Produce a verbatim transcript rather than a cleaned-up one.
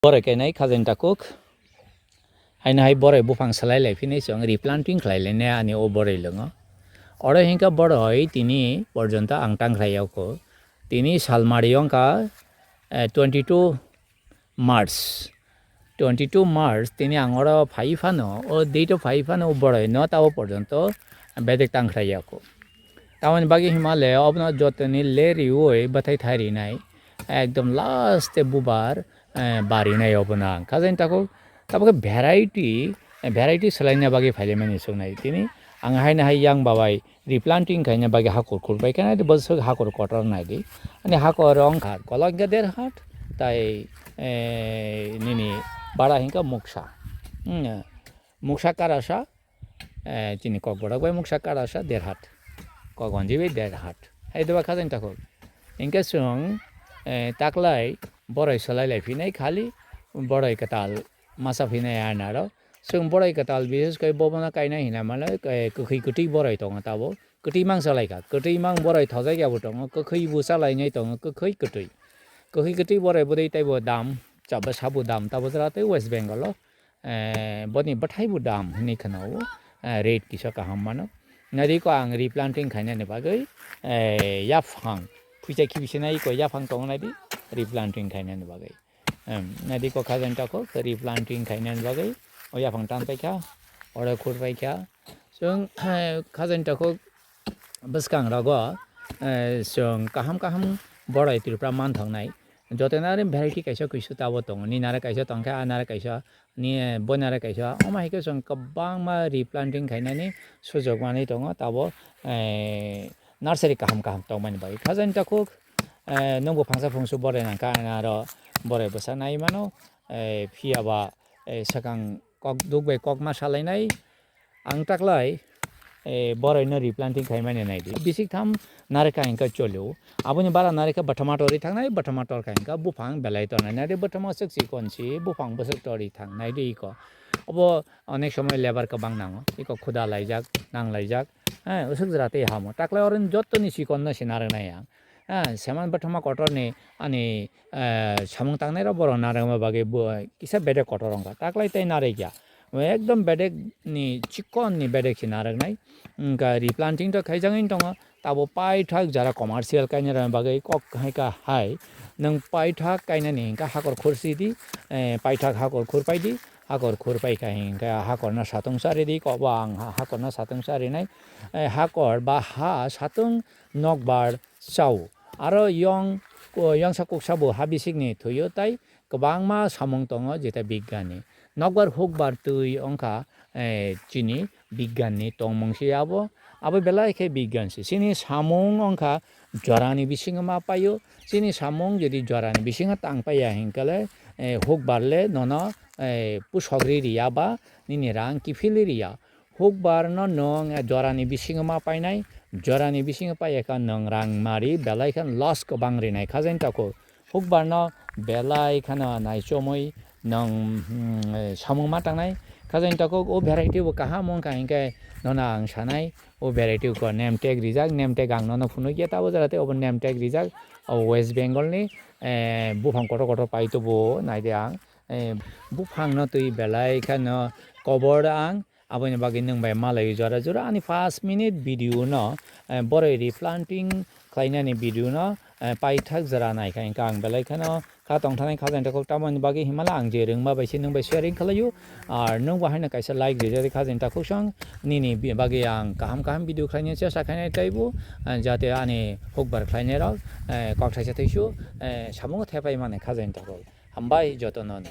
Boroi kainai khajani takhuk. Haino hai boroi buphang swlai lai phini chwng replanting khlai lainai ani o boroi lwngo. Oro hinkha boroi tini porjonto ang tang khlai ya kho. Tini sal mari wngkha, eh, twenty two March. Twenty two March tini ang oro phai phano, o date o phai phano o boroi no tabo porjonto bedek tang khlai ya kho. Tamoni bagwi hima le obono jotoni le riui bwthai thai rinai. Ekdom last e bubar, eh, barinai obono ang. Khajani takhuk, tabuk khe variety, eh, variety swlaina bagwi phailaimani chuknai. Tini ang haino hai yang babai replanting khaina bagwi hakur khurpai khe, naidi bwswk hakur kotor naidi. Ani hakur wngkha kolok hinkhe der hat, tai, eh, nini bara hinkhe muksa. Hmm, muksa karasa, eh, chini kokborok bai muksa karasa der hat. Kok wanji bai der hat. Hai doba khajani takhuk. Hinkhe chwng, eh, taklai boroi swlai lai phinai khali boroi kwtal masa phinai anaro. Chwng boroi kwtal bises khe bobono kainai hina mano, eh, kwkhwi kwtwi boroi tongo tabo. Kwtwi mang swlai kha. Kwtwi mang boroi thojak ya bo tongo, kwkhwi bo cha lainai tongo, kwkhwi kwtwi. Kwkhwi kwtwi boroi bwdwi teibo dam, chaba sabo dam, tabo jora tei West Bengal o, eh, boni bwthai bo dam hinwi khwnao, eh, rate kisa kaham mano. Nadi ko ang replanting khainani bagwi, eh, yaphang, phuisa khibisinai ko yaphang tongo nadi replanting khainani bagwi. Em, nadi ko khajani takhuk replanting khainani bagwi o yaphang tan paikha, oro khur paikha. Chwng, eh, khajani takhuk bwskang rogo, eh, chwng kaham kaham boroi Tripura manthoknai. Joto nare variety kaisa kuisu tabo tongo. Ni nare kaisa tongkha, a nare kaisa, ni, eh, bo nare kaisa. Omo hai khe chwng kwbangma replanting khainani sujok manwi tongo. Tabo, eh, nursery kaham kaham tongmani bagwi. Khajani takhuk, eh, nwngbo phangsa phungsu boroi nangkha, ang aro boroi bwsa nai mano, eh, phiya ba, eh, swkang kok duk bai kok ma salainai. Ang taklai, eh, boroi no replanting khaimani naidi. Bisik tham narikha hinkhe cholio. Aboni bara narikha bwthama torwi thangnai, bwthama torkha hinkhe buphang belai tornai. Naidi bwthama swk chikon si, buphang bwswk torwi thangnai di iko. Obo onek somoi labour kwbang nango. Iko khuda laijak, nang laijak. Eh, usuk jora tei hamo. Taklai oroni jottoni chikon no se narwknai ang. Eh, seman bwthama kotorni ani, eh, samung tangnai rok borok narwkma bagwi bo kisa bedek kotor wngkha. Taklai tei narwkya. Ekdom bedek ni chikon ni bedek se narwknai. Wngkha replanting to khaijagwi tongo. Tabo paithak jara commercial kainai rokni bagwi kok hai kha hai. Nwng paithak kainani hinkha hakor khursi di, eh, paithak hakor khurpai di. Hakor khurpai kha hinkha hakorno satung chari di, kokbo ang ha-, hakorno satung charinai. Eh, hakor ba ha satung nokbar chao. Aro yong, ko-, yongsa kuksa bo ha bisikni thwio tai kwbangma samung tongo jeta bigyani. Nokbar hukbar twi wngkha, eh, chini bigyani tongmung se abo. Abo belai khe bigyan se. Chini samung wngkha jorani bisingo ma paio. Chini samung jodi jorani bisingo tang paiya hinkhe le, eh, hukbar le nono, eh, pusok ri riya ba nini rang kiphilwi riya. Hukbar no nwng jorani bisingo ma painai, jorani bisingo paiya kha nwng rang mari belai khe loss kwbang rinai khajani takhuk. Hukbar no belai kheno naichomwi nwng, hmm, samung ma tangnai. Khajani takhuk o variety bo kaham wngkha hinkhe nono ang sanai o variety ko name tag rijak, name tag ang nono phunukya tabo jora tei obo name tag rijak o West Bengal ni, eh, buphang kotor kotor pai tubo naidi ang, eh, buphang no twi belai kheno kobor ang. Aboni bagwi nwng bai malai jora jora ani five minute video no, eh, boroi replanting khlainani video no, eh, paithak jora naikha hinkhe ang belai kheno kha tongthanai khajani takhuk tamoni bagwi himala ang je rwngma bai se nwng bai sharing khlaio. Ar nwng bo haino kaisa like rijadi khajani takhuk song nini bi-, bagwi ang kaham kaham video khlaina chesta khainai taibo, eh, jate ani hukbar khlainai rok, eh, kok thaisa thaisio, eh, samungo thepai mani khajani takhuk. Hambai jotono no.